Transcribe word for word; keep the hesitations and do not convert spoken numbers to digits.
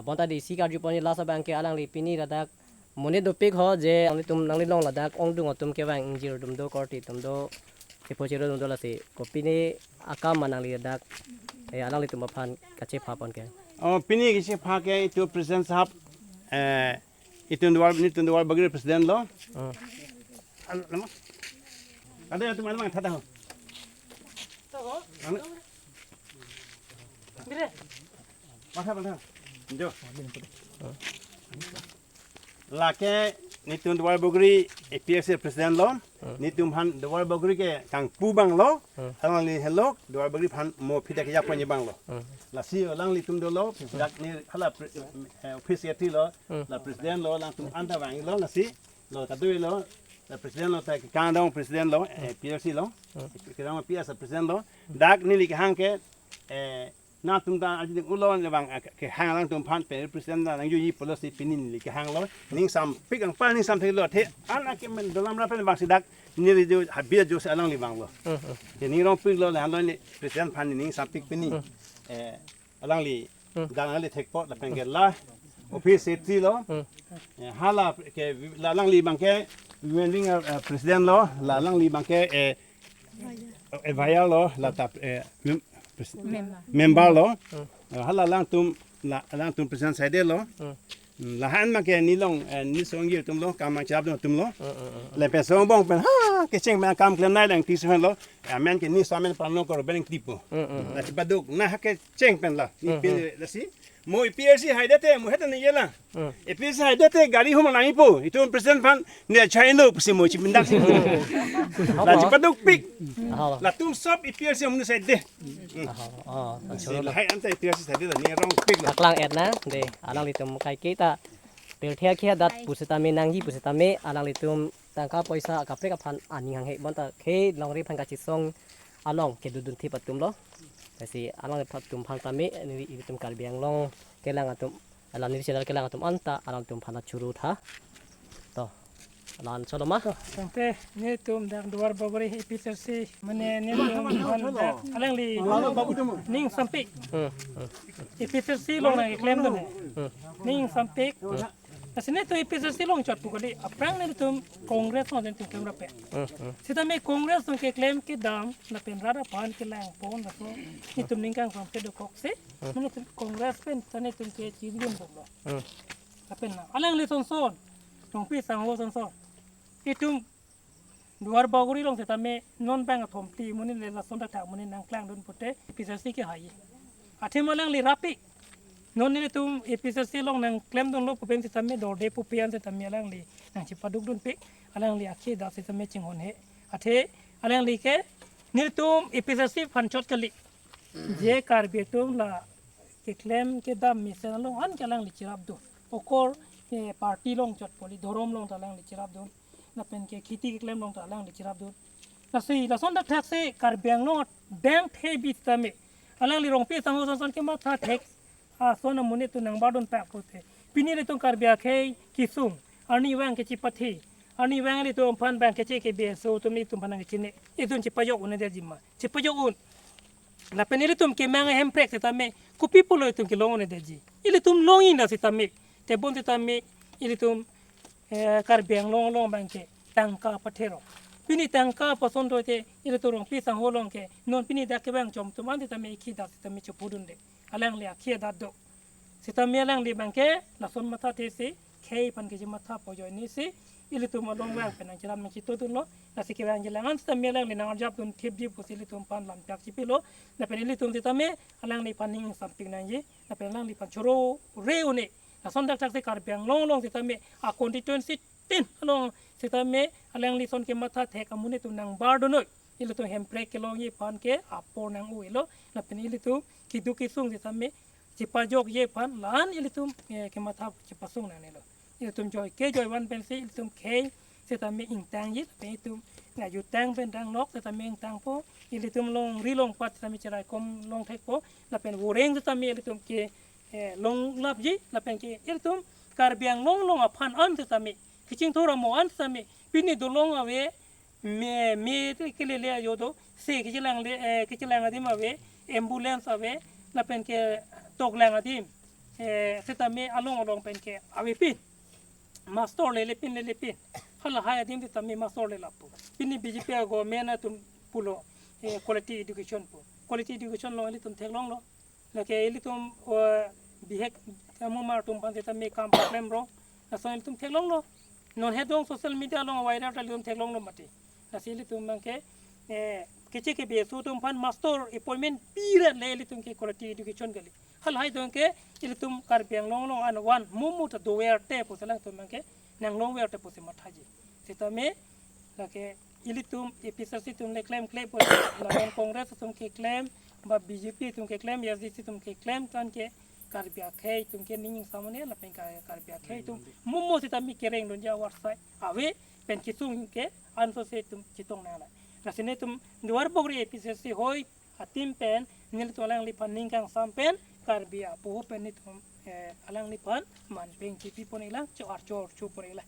Bonta D C karju ponji last abang ke alangli pini ladak monit dopik ho je nanglitum nanglilong ladak ongdung atum kevang ingjir atum do, korte atum do, chepo chero atum do, lasi kopine akam ma nangli ladak, eh, alanglitum aphan kachepha pon ke? Oh, pini kachepha ke itum president sahab, eh, itum Duar, itum Duar Bagori president lo. Hmm. Al-, lama. Ada yang teman-teman, ada ho. Anu. Matha, matha. Jo. Lake netum Duar Bagori A P H L C president lo. Hmm. Netum aphan Duar Bagori ke kangpu abang lo. Hmm. Alangli helok Duar Bagori aphan mo phida kejak ponji abang lo. Hmm. Lasi alanglitum dolo, dak ne hala pre-, eh, office secretary lo, Hmm. la president lo, alangtum anta vanglo, lasi lo kadoi lo, la president lo ta kangdong president lo, eh, Hmm. P R C lo, Hmm. kangdong P R C president lo, dak neli kehang ke, eh, nangtum ta aji ding ulo ne bang, eh, kehang alangtum aphan pe president ta nangjuji pulo si pini neli kehang lo, ning sampik angpa ning samthek lo, the an ake men dolam rapen bang si dak neli jo habia jo si alangli vanglo. Hmm, hmm. Te ning rongpik lo, lahan lo ne president aphan ning sampik pini. Hmm. Eh, alangli Hmm. dak alangli thekpo lapen ke la office secretary lo. Hmm. Eh, hala ke la alangli abang ke women wing, eh, president lo, la alangli abang ke, eh, advisor lo, la ta, eh, mem-, pres-, Member. member lo. Hmm. Eh, hala alangtum, la alangtum president side lo. Hmm. Hmm, lahan abang ke nelilong, eh, ne songji atum lo, kam chap atum lo. Hmm, hmm, hmm, hmm. Lapen song bong pen ha kecheng ma kam klem nai lang ti suhan lo. Amen ke ne samen pano kor bening tipo. Hmm, hmm, hmm. La chepaduk na ha kecheng pen la. Ne Hmm, pin hmm. lasi. Mo A P H L C haidete, mo heta ne yela. Hmm. A P H L C haidete, gari hum nangpo. Itum president aphan ne chai lo pusi mo chipindak si. La Apa? chepadukpik. Aha. Latum sob A P H L C hum ne saide. Aha. Ah, Lasi choro lo. lahai anta A P H L C saide la ne rongpik la. Aklang et na, de, alanglitum kai ke ta. Pirthe akhia dat pusitame nangji pusitame, alanglitum tangka poisa akaprek aphan aning hanghe bonta ke longri aphan kachesong along kedodun thip atum lo. Lasi alangtum aphan tame, neli itum Karbi Anglong kelang atum, alam neli channel kelang atum anta alangtum aphan choro tha. To, alan choloma. Tangte netum dak Duar Bagori A P H L C mane netum aphan dak alangli ning sampik Hmm, hmm, A P H L C along nangkeklemdun he. hmm, Ning sampik. Lasi netum A P H L C along chot pu kali, aphrang netum Congress along netum klem rape. hmm, hmm. Sitame Congress along keklem kedam lapen rat aphan kelang pon laso netum ningkan kangpet dokok si. Hmm. Mane netum Congress pen ta netum kechiri dunbomlo. Hmm. Lapen na alangli sonson, Rongpi sangho sonson, itum Duar Bagori along sitame non bang athom ti amonit le lason thakthak amonit nangklangdun pute A P H L C ke hai. Athema alangli rapi. Non nelitum A P H L C along nangklemdunlo pu pen sitame dorde pupe an sitame alangli nangchepadukdunpik. Alangli akhei adat sitame chinghon he. Athe alangli ke nelitum A P H L C aphan chot kali. Je Karbi atum la keklem kedam mesen along an ke alangli cherapdun. Okor, eh, party along chot kali, dhorom along ta alangli cherapdun. Lapen ke kheti keklem along ta alangli cherapdun. Lasi lason thakthak si Karbi Anglong dang the bit tame. Alangli Rongpi sangho sonson kematha thek ason amonit atum nangbardun pak pute. Pini ilitum Karbi akhei kesung, arnivang kechepathi, arnivang ilitum aphan bang keche ke B S O atum ilitum aphan nangkechine. Itum chepajok un-edetji ma, chepajok un. Lapen ilitum kemang hemprek sitame, kopi pulo itum kelong un-edetji? Ilitum longji na sitame, tebon sitame, ilitum, eh, Karbi Anglong along bang ke tangka pathero. Pini tangka pason dote, ilitum Rongpi sangho along ke, non pini dak kevang chom atum an sitame, akhei adat sitame chopudunde. Alangli akhei adat do. Sitame alangli bang ke, lason mathathe si, khei aphan kechematha pu ajoine si, ilitum along vang pen nangcherap nangchitodunlo, lasi kevangji alang an sitame alangli nangarjapdun thipji pusi ilitum aphan lampiak chipilo, lapen ilitum sitame, alangliphan ning sampik nangji, lapen alangliphan choro re un-e, lason thakthak si Karbi Anglong along sitame, a constituency tin along sitame, alangli son kematha thek amonit atum nangbardun noi, ilitum hemprek kelongji aphan ke apor nang-oi lo, lapen ilitum keduk kesung sitame, chepajokji aphan la-an ilitum, eh, kematha chepasung nangnelo. Ilitum joi ke joi van pensi ilitum khei sitame ingtangji, lapen itum naju tang pen tang nok sitame ingtangpo, ilitum longri longpat sitame cheraikom longthekpo, lapen voreng sitame ilitum ke, eh, longlapji, lapen ke ilitum Karbi Anglong along aphan an sitame, kechingthur amo an sitame, pini dolong ave, me, me te kelele ajo do, se kechelang le, eh, kechelang adim ave, ambulance ave, lapen ke toklang adim. Eh, setame along along pen ke avepin. Master lele pin lele pin. Halahai adim setame master le lapu. Pini B J P a government atum pulo, eh, quality education pu. Quality education along ilitum theklonglo. Lake ilitum, eh, bihek amumar atum aphan setame kam paklem rong. Lason ilitum theklonglo. Non hedong social media along viral ta ilitum theklonglo mati. Lasi ilitum abang ke, eh, keche ke B S O atum aphan master appointment pirat le ilitum ke quality education kali. Halahai dong ke ilitum Karbi Anglong along an van mumu ta dover te pusi alangtum abang ke nanglongver te pusi mathaji. Setame lake ilitum A P H L C atum le klemkle pusi lapen Congress atum keklem, ba B J P atum keklem, A S D C atum keklem, tan ke Karbi akhei atum ke ning samone lapen Kar-, Karbi akhei atum mumu setame kereng dunji awar sai ave pen kesung ke anso se itum chetong nang la. Lasi netum Duarbagori A P H L C hoi atim pen nelitum alangliphan ning kangsam pen Karbi apo pen netum, eh, alangliphan man peng chipi pon iklang, cho archo archo pon iklang.